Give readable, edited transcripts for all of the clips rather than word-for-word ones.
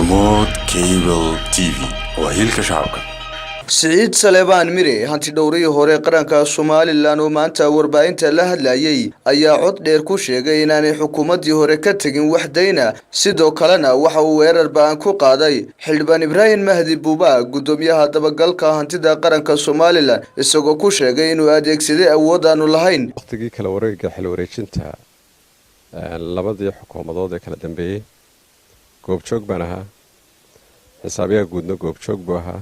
Hormuud Cable TV waa hiilka shacabka. Siciid Saleebaan Mire, hanti dhowrihii hore qaranka Somaliland oo maanta warbaahinta la hadlayay, ayaa cod dheer ku sheegay inaanay xukuumaddii hore ka tegin wax dayna. Sidoo kalena waxa uu weerar ba'an ku qaaday xildhibaan Ibraahim Mahdi Buuba, guddoomiyaha dabagalka hantida qaranka Somaliland, isagoo ku sheegay inuu adeegsaday awood aanu lahayn. Waqtigii kala wareega, xil wareejinta labadii xukuumadood ee kala dambeeyey, goobjoog baan ahaa, xisaabiyaha guudna goobjoog buu ahaa.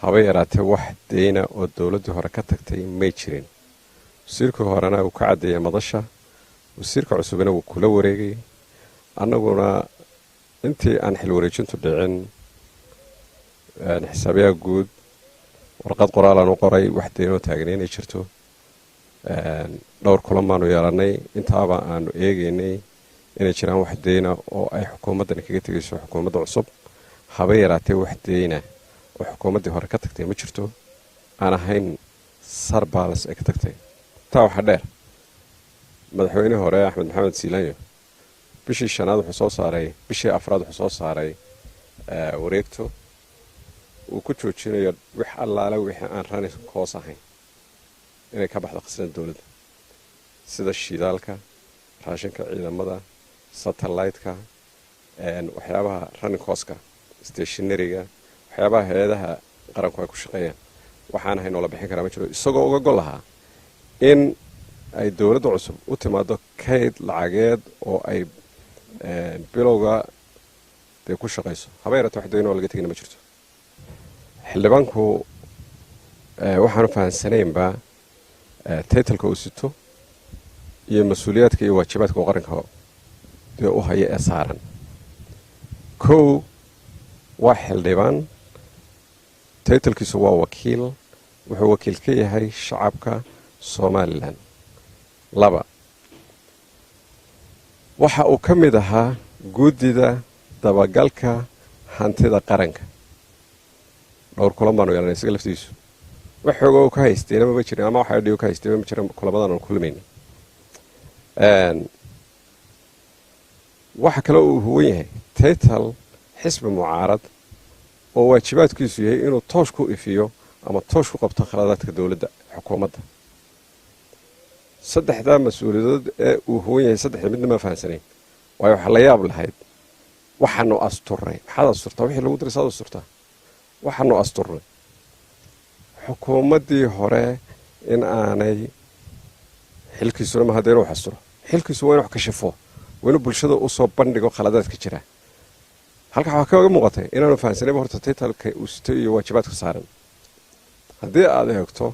Haba yaraatee wax deyna oo dowladdii hore ka tagtay may jirin. Wasiirkii horena wuu ka caddeeyay madasha, wasiirka cusubina wuu kula wareegay. Annaguna intii aan xil wareejintu dhicin, xisaabiyaha guud warqad qoraalaan u qoray wax deynoo taagnay inay jirto. Dhowr kulan baanu yeelannay, intaaba aanu eegaynay inay jiraan wax deyna oo ay xukuumaddani kaga tegayso xukuumadda cusub. Haba yaraatee wax deyna oo xukuumaddii hore ka tagtay ma jirto, aan ahayn surplus ay ka tagtay. Taa waxaa dheer, madaxweynihii hore Axmed Maxamed Siilaanyo bishii shanaad wuxuu soo saaray, bishii afraad wuxuu soo saaray wareegto uu ku joojinayo wix allaale wixii aan running cost ahayn inay ka baxdo khasnada dowladda, sida shidaalka, raashinka ciidamada, satellite-ka, waxyaabaha running cost-ka, stationery-ga, waxyaabaha hay-adaha qaranku ay ku shaqeeyaan. Waxaan ahayn oo la bixin karaa ma jiro, isagoo uga gol lahaa in ay dowladda cusub u timaado kayd lacageed oo ay bilowga dee ku shaqayso. Haba yaraate wax dayn oo laga tegina ma jirto. Xildhibaanku waxaanu fahansanaynba title-ka uu sito iyo mas-uuliyaadka iyo waajibaadka uu qaranka dee u haya ee saaran. Kow, waa xildhibaan, title-kiisu waa wakiil, wuxuu wakiil ka yahay shacabka Somaliland. Laba, waxa uu ka mid ahaa guddida dabagalka hantida qaranka. Dhowr kulan baanu yeelanay, isaga laftiisu wax xooga uu ka haystayna mama jirin, ama wax idhiyo ka haystayba ma jirin kulamadan aanu kulmayna. Waxa kale uu huwan yahay title xisbi mucaarad oo waajibaadkiisu yahay inuu toosh ku ifiyo ama toosh ku qabto khaladaadka dowladda, xukuumadda. Saddexdaa mas-uuliyadood ee uu huwan yahay, saddexda midna ma fahansanayn. Waayo, waxaa la yaab lahayd "waxaanu asturnay". Maxaad asturtaa? Wixii lagu diray saad asturtaa? "Waxaanu asturnay". Xukuumaddii hore in aanay xilkiisuna ma hadda inuu wax asturo, xilkiisu waa inu wax kashifo, waa inuu bulshada usoo bandhigo khaladaadka jira. Halka waxaa kaga muuqatay inaanu fahansanayba horta title-ka uu sito iyo waajibaadka saaran. Haddii aad eegto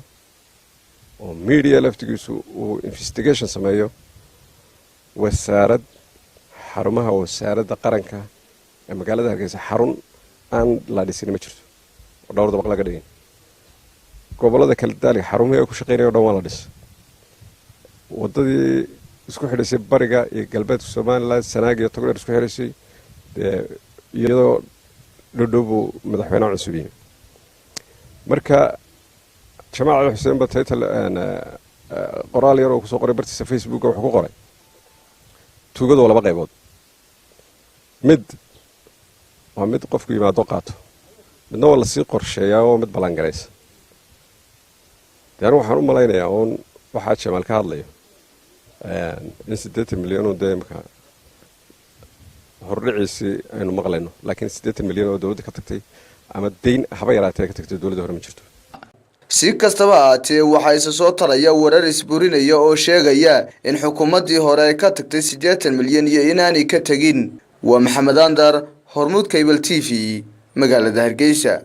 oo media laftigiisu uu investigation sameeyo, wasaarad, xarumaha wasaaradda qaranka ee magaalada Hargeysa, xarun aan la dhisin ma jirto oo dhowr dabaq laga dhigin. Gobollada kala daaliga xarumihii ay ku shaqeynaya o dhan waa la dhis. Waddadii isku xidhaysay bariga iyo galbeedka Somaliland, Sanaag iyo Togdheer isku xidhaysay, dee iyadoo dhodhow buu madaxweynaha cusub yimi. Marka Jamaal Cali Xuseen ba title qoraal yar oo kusoo qoray bartiisa Facebooka wuxuu ku qoray: "Tuugadu waa laba qaybood, mid waa mid qofku yimaado qaato, midna waa lasii qorsheeyaa oo mid ballangaraysa." Dee anigu waxaan u malaynayaa uun waxaa Jamaal ka hadlayo in 80 milyan oo dee imika hordhiciisii aynu maqlayno, laakiin 80 milyan oo dowladda ka tagtay ama deyn haba yaraatee ka tagtay dowladda hore ma jirto. Si kastaba ahaatee, waxaa isa soo taraya warar isburinaya oo sheegaya in xukuumaddii hore ay ka tagtay 80 milyan iyo inaanay ka tegin. Waa Maxamed Andar, Hormuud Cable TV, magaalada Hargeysa.